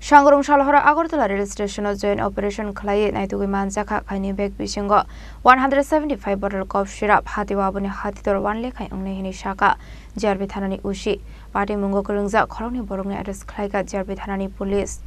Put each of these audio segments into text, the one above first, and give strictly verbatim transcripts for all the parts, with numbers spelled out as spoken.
Sangrum sal horo Agartala rail station o joint operation khlaiwi naitugwi manjakha, kainwi bag bisingo one hundred seventy five bottle cough syrup, hatio aboni hatidor one lekha wngnai hinwi sakha G R P thanani O C. Patimungo kwrwngjak khoroknwi borokni arrest khlaikha G R P thanani police.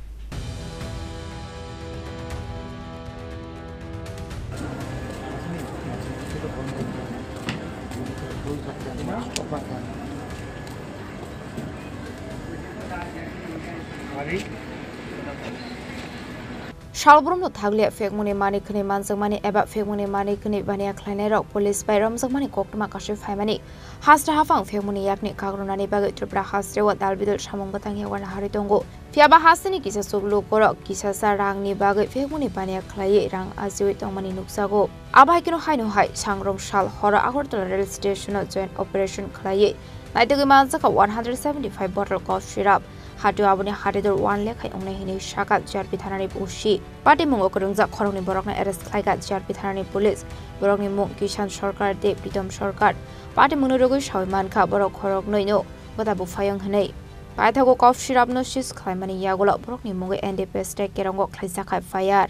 Salbrumno thakliya phekmungni manwi khwnwi manjakmani eba phekmungni manwi khwnwi baniya khlainairok police bai romjakmani koktwma kasui phaimani. Hasta haphang phekmungni yakni kakrwnani bagwi Tripura hasteo dal bidal samung bwtang yawarna harwi tongo. Phiyaba hasteni kisa chuklu borok kisasa rangni bagwi phekmungni baniya khlaiwi rang ajiwi tongmani nukjago. Abo hai kheno haino hai Sangrum sal horo Agartala rail station-o joint operation khlaiwi naitugwi manjakha one hundred seventy five bottle cough syrup, hatio aboni hatidor one lekha wngnai hinwi sakha G R P thanani O C. Patimungo kwrwngjak khoroknwi borokno arrest khlaikha G R P thanani police. Borokni mung Kishan Sarkar tei Pritom Sarkar. Patimungno rwgwi sawi mankha borok khoroknwino bwta buphayung hwnwi. Paithago cough syrup-no seize khlaimani yagulo borokni mungwi N D P S tei kerongo khlaijakha F I R.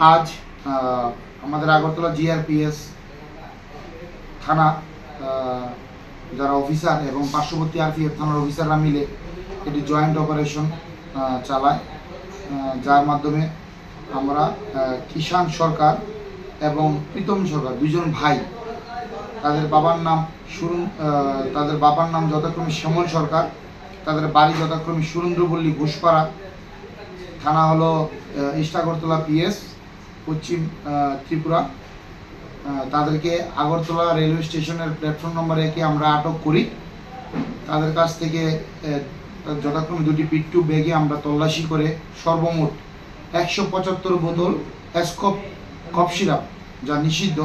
আজ আহ, আমাদের আগরতলা জিআরপিএস থানা, আহ, যারা অফিসার এবং পার্শ্ববর্তী আরপিএফ থানার অফিসাররা মিলে একটি জয়েন্ট অপারেশন আহ, চালায়, আহ, যার মাধ্যমে আমরা আহ, কিষাণ সরকার এবং প্রীতম সরকার, দুইজন ভাই, তাদের বাবার নাম সুরুন আহ, তাদের বাবার নাম যথাক্রমে শ্যামল সরকার, তাদের বাড়ি যথাক্রমে সুরেন্দ্রপল্লী ঘোষপাড়া, থানা হলো আহ, ইস্ট আগরতলা পিএস, পশ্চিম আহ, ত্রিপুরা। আহ, তাদেরকে আগরতলা রেলওয়ে স্টেশনের প্ল্যাটফর্ম নম্বর একে আমরা আটক করি। তাদের কাছ থেকে আহ, যথাক্রমে দুটি পিট্টু ব্যাগে আমরা তল্লাশি করে সর্বমোট একশো পঁচাত্তর বোতল অ্যাসকপ কফ সিরাপ, যা নিষিদ্ধ,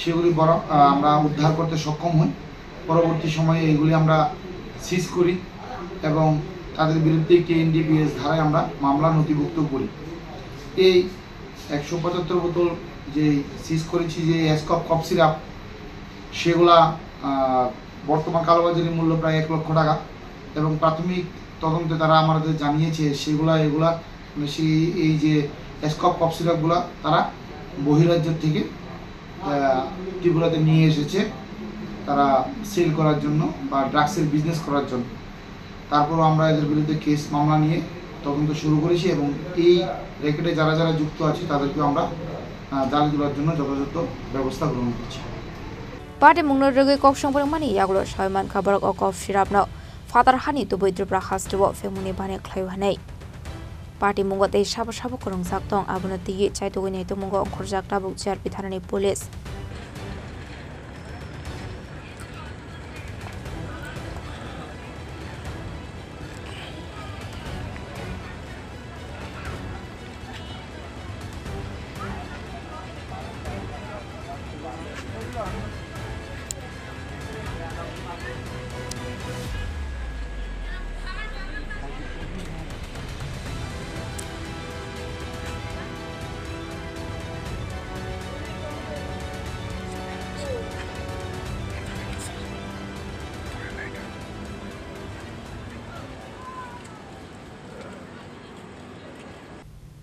সেগুলি বরা-, আহ, আমরা উদ্ধার করতে সক্ষম হই। পরবর্তী সময়ে এগুলি আমরা সিজ করি এবং তাদের বিরুদ্ধে একটি এনডিপিএস ধারায় আমরা মামলা নথিভুক্ত করি। এই একশো পঁচাত্তর বোতল যে সিজ করেছি, যে অ্যাসকপ কফ সিরাপ, সেগুলা, আহ, বর্তমান কালোবাজারি মূল্য প্রায় এক লক্ষ টাকা এবং প্রাথমিক তদন্তে তারা আমাদের জানিয়েছে, সেগুলা, এগুলা, মানে, সেই, এই যে অ্যাসকপ কফ সিরাপগুলা তারা বহিরাজ্য থেকে, আহ, ত্রিপুরাতে নিয়ে এসেছে, তারা সেল করার জন্য বা ড্রাগসের বিজনেস করার জন্য। তারপরও আমরা এদের বিরুদ্ধে কেস মামলা নিয়ে তদন্ত শুরু করেছি এবং এই র্যাকেটে যারা যারা যুক্ত আছে তাদেরকেও আমরা, আহ, জালে তোলার জন্য যথাযথ ব্যবস্থা গ্রহণ করছি। Patimungno rwgwi kok songphwrwngmani yagulo sawi mankha borok o cough syrup-no phatar hani tubui Tripura hasteo phekmungni baniya khlaio hwnwi. Patimungo tei sabo sabo kwrwngjak tong, abono twiwi chaitugwi naitugmungo ongkhorjak tabuk G R P thanani police.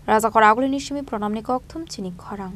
Rajakhor agulini simi pranamni kokthum chini khorang.